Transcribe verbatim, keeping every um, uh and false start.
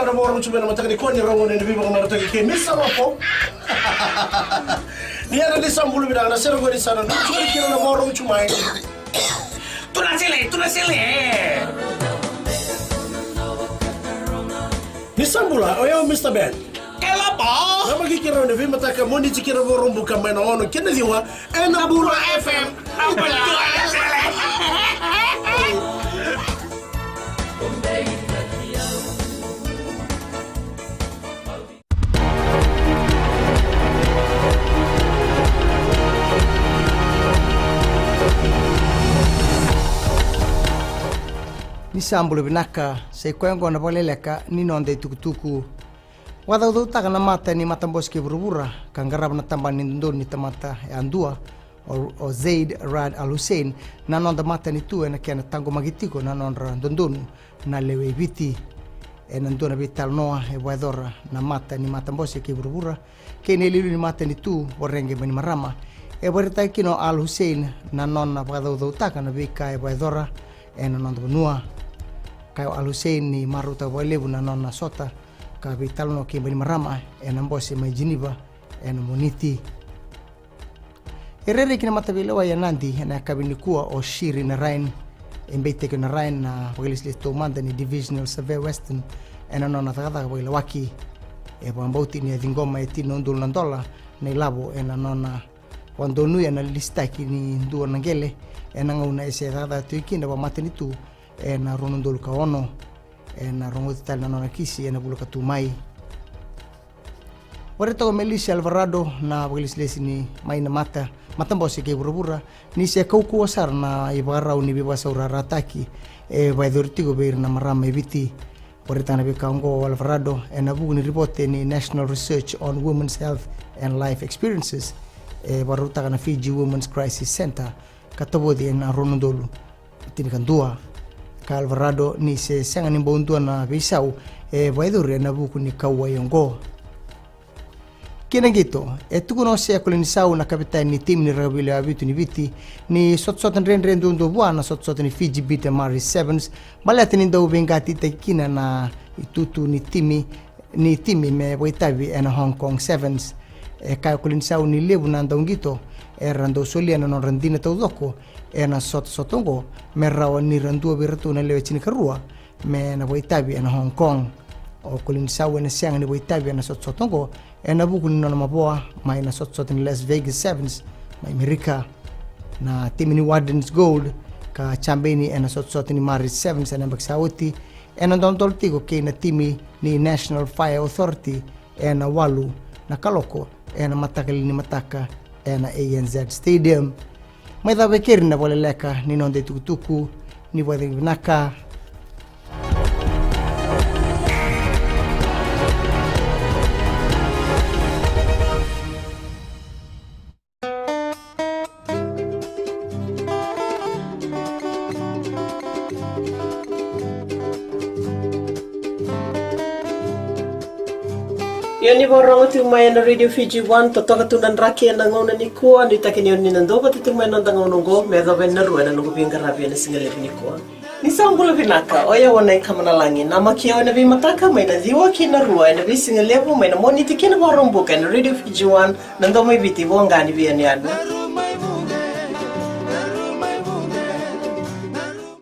Na vakarogo tu mai na mataka nikua ni rogo ni veivakamarataki kei Misa Lopo. Ni yadra ni sa bula vinaka na sere qori sa na nucu kina na vakarogo tu mai. Tuna sele, tuna sele. Ni sa bula, o yau Mista Ben. Kelapa. Na maki kira ni veimataka Moniti kina Vakaraubuka mai na ono kina ciwa. Ena Bula F M. Ni sa bula vinaka, sa i koya oqo na vakaleleka ni noda itukutuku. Vakacaucautaka na mata ni matabose kei vuravura ka qarava na tabana ni dodonu ni tamata yadua, o, o Zaid Rad Al Hussein, na noda matanitu ena kena taqomaki tiko na nodra dodonu na lewe i Viti. Ena dua na veitalanoa e vakayacora na mata ni matabose kei vuravura kei na iliuliu ni matanitu, Voreqe Bainimarama, e vakaraitaka kina o Al Hussein na nona vakacaucautaka na veika e vakayacora ena noda vanua. Kaya o Al Hussein ni marautaka vakalevu na nona sota ka veitalanoa kei Bainimarama ena bose mai Geneva ena Moniti. E rairai ki na mataveilewai e Nadi ena yakavi nikua o Shiri Narayan, e beitaki o Narayan na vakailesilesi taumada ni Divisional Surveyor Western ena nona cakacaka vakailawaki. E vakabauti ni a ciqoma e tini na udolu na dola na ilavo ena nona vakadonuya na lisitaki ni dua na qele ena gauna e se cakacaka tiko kina vakamatanitu ena rua na udolu ka ono. Ena rogoci tale na nona kisi ena vula ka tu mai. Vakaraitaka o Melissa Alvarado na vakailesilesi ni mai na mata, matabose kei vuravura, ni se kaukauwa sara na ivakarau ni veivakasaurarataki e vakayacori tiko vei ira na marama e Viti. Vakaraitaka na veika oqo o Alvarado ena vuku ni ripote ni National Research on Women's Health and Life Experiences e vakarautaka na Fiji Women's Crisis Centre ka tavoci ena rua na udolu tinikadua. Kaya o Alvarado ni se sega ni bau dua na veisau e vakayacori ena vuku ni kauwai oqo. Kei na qito, e tukuna o Sea Kolinisau na kavetani ni timi ni rakavi lewe vitu ni Viti ni sotasota dredre duadua vua na sotasota ni Fiji Bitter Maris Sevens, baleta ni dau veiqatitaki kina na itutu ni timi ni timi me vakaitavi ena Hong Kong Sevens. E kaya o Kolinisau ni levu na dauqito era dau solia na nodra dina taucoko ena sotasota oqo me rawa ni ra dua vei iratou na lewe tinikarua me na vakaitavi ena Hong Kong. O Kolinisau ena sega ni vakaitavi ena sotasota oqo ena vuku ni nona mavoa mai na sotasota ni Las Vegas Sevens mai Merika. Na timi ni Wardens Gold ka jabeni ena sotasota ni Maris Sevens ena yabaki sa oti ena dodonu tiko kei na timi ni National Fire Authority ena walu na kaloko ena mataka lailai ni mataka ena A N Z Stadium. Mai cava e keri na vakaleleka ni noda itukutuku, ni vakacegu vinaka. Io, ni vakarorogo tiko mai ena Radio Fiji One, totoka tu na draki ena gauna nikua, nuitaki ni o ni na duavata tiko mai ena noda gauna oqo me yacova ena rua ena noqu veiqaravi ena sigalevu nikua. Ni sa bula vinaka, o yau o Nai Kamanalagi, namaki au ena veimataka mai na ciwa ki na rua ena veisigalevu mai na Moniti ki na Vakaraubuka ena Radio Fiji One, na domo i Viti, voqa ni veiyanuyanu.